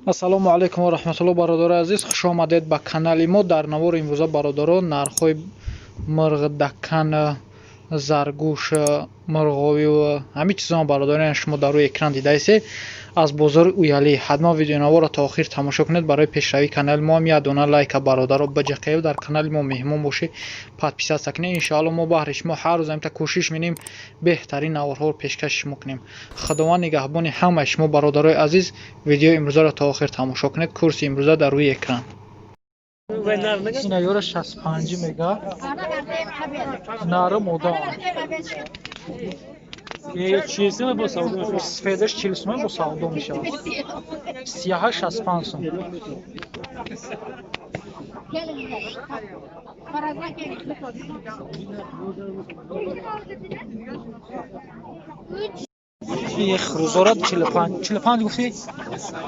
Ассалому алайкум ва раҳматуллоҳ, бародарони азиз, хуш омадед ба канали мо. Дар навори имрӯза, бародарон, нархҳои мурғ, даккан, заргӯш, мурғовӣ ва ҳамин чизҳо, бародарон, шумо дар рӯи экран дидаистед аз бозори Уялӣ. Ҳатман видеонаворро то охир тамошо кунед. Барои пешравии канали мо ҳам як дона лайка, бародаро, биҷақев. Дар канали мо меҳмон бошед, подписаться кунед. Иншоалло, мо баҳри шумо ҳар рӯз ҳамта кӯшиш менем, беҳтарин наворҳоро пешкаши шумо кунем. Худованд нигаҳбони ҳамаи шумо, бародарои азиз. Видеои имрӯзаро то охир тамошо кунед. Курси имрӯза дар рӯи экран. Ина ёра 65 мега, нару мода. Сфедаш 40 сум бо савдо мешавад, сияҳа 65 сум. Хурӯзора 45, 45 гуфтӣ,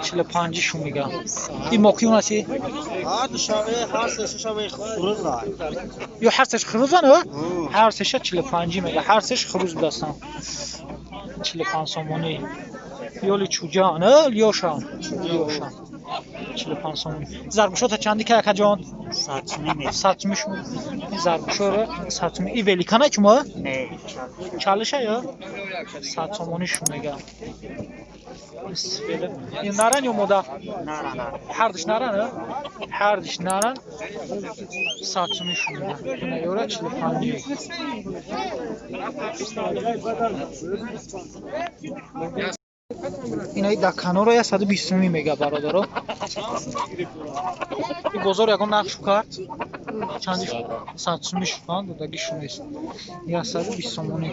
45 шу мега. И мокиюн аси? Ё ҳар сеш хурӯзан? Ҳар сеша 45 мега, ҳар сеш хурӯз будастан, 45 сомонӣ. Ёли чуҷан, ёшан, ёшан 45 сомонӣ. Заргӯшота чанди ка, акаҷон? 100 сумӣ. Шу заргӯшоро 100 сумӣ. И великана чумо чалиша ё 100 сомонӣ шу мега. Наран ё мода? Ҳардуш наран, ҳардуш наран, 100 сумӣ шу мега. Ина ёра 45. Инаи дакканоро 120 сумӣ мега, бародаро. И бозор ягон нарх шу кард? Чанди? 100 сумӣ шукан додагишу нест. 120 сомонӣ.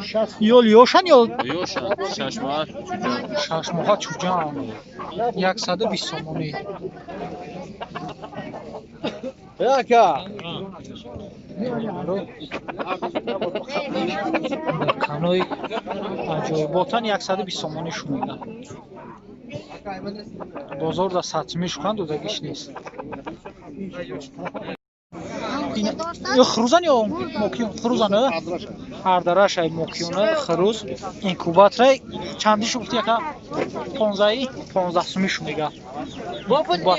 Ё ёшан ё? Ёшан, шашмоҳа чуҷан. Шашмоҳа чуҷан. 120 сомонӣ. Ака. Дакканои аҷоиботан 120 сомонӣ шу мега. Бозор да 100 сумӣ шукан додагиш нест. Ё хурӯзан ё мокиюн? Хурӯзан, ҳардараш ай мокиюна, хурӯз инкубаторай. Чанди шу гуфти, яка? 15, 15 сумӣ шу мега. 15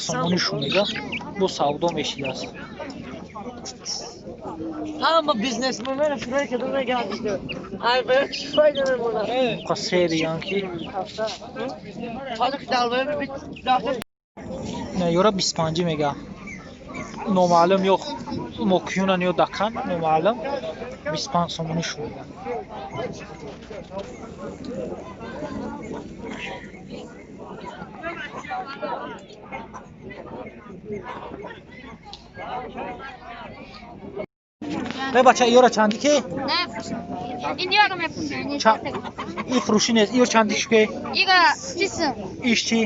сомонӣ шу мега, бо савдо мешидааст. Ҳама бизнесменро фирой карда мегардиду. Ай ба чӣ фоида мемонад? Сериян ки ёра 25 мега. Номаълум, ё мокиюнан ё дакан, номаълум. 25 сомонӣ шу мега. Э бача, ёра чанди ки? И фурӯшӣ нест. Ё чанди шу ки? Иш чи?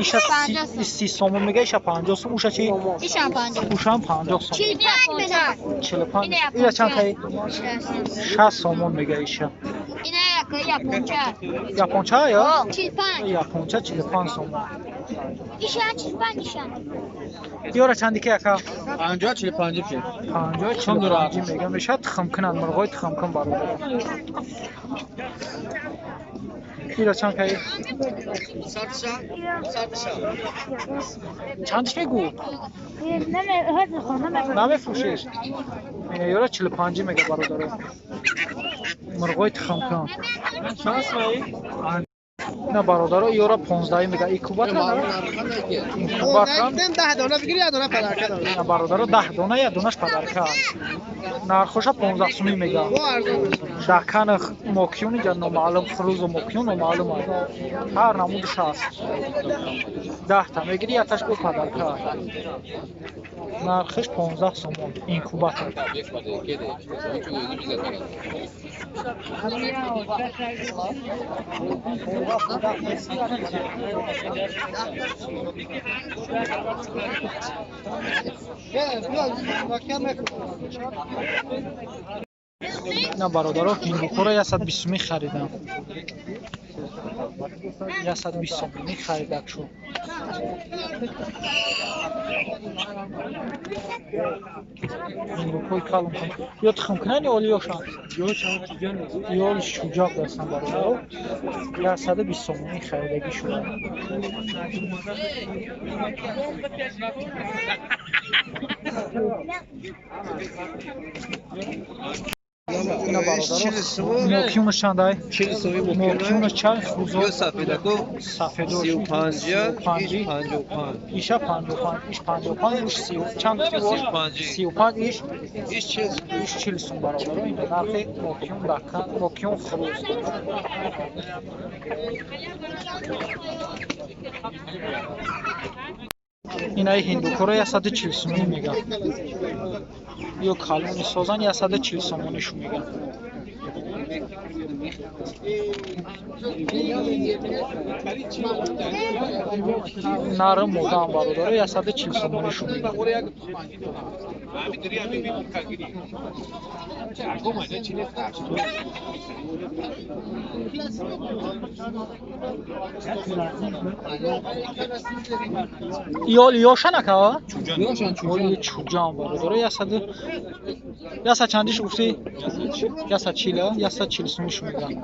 Иша 30 сомон мега, иша 50 сом, уша чи? Ушам 50 сом. 45. Ира чанд кай? 60 сомон мега иша. Японча ё? Японча 45 сомон. Ёра чанди ки, ака? 50 45 пи. 50 45 мега мешавад. Тухмкунанд, мурғои тухмкун, бародар. Ира чанд кай? Чандиш мегӯ? Намефурӯшиш? Ёра 45 мега, бародаро. Мурғои тухмкун. Чанд сомонӣ? На, бародаро, ёра 15 мега. Инкубатор? Инкубатор. 10 дона бигир, як дона подарка дорад. На, бародаро, 10 дона, як донаш подарка. Нархоша 15 сумӣ мега. Дакан мокиюн иҷа номаълум, хурӯзу мокиюн номаълум аст. Ҳар намудаш ҳаст. 10 та мегири, якташ бо подарка. Нархиш 15 сомон. Инкубатор. На, бародаро, ҳиндухоро 120 сумӣ харидам. 120 сомонӣ харидак шуд. Ҳиндукҳои калон ё тухмкунанд ё олиёшанд? Ё чуҷа ҳастанд бародаро. 120 сомонӣ харидагӣ шуданд. Ина бародаро, мокиюнаш чандай? Мокиюнаш чанд? Хузо сафедако сафедош 35, 35, 55. Иша 55, иш 55, уш 30 чанд гуфти? 35. 35, иш Иш 40. Иш 40 сум бародаро. Ина нархи мокиюн дакан, мокиюн хурӯз. Инаи ҳиндукора 140 сомонӣ мегӯянд. Ё калони созан 140 сомонишу мегӯянд. Нару модаам бародаро 140 сомонишу мегӯянд. Ёли ёша накава? Ёли чуҷан бародаро 100 чандиш гуфтӣ? 140, 140 сомонишу мегӯянд.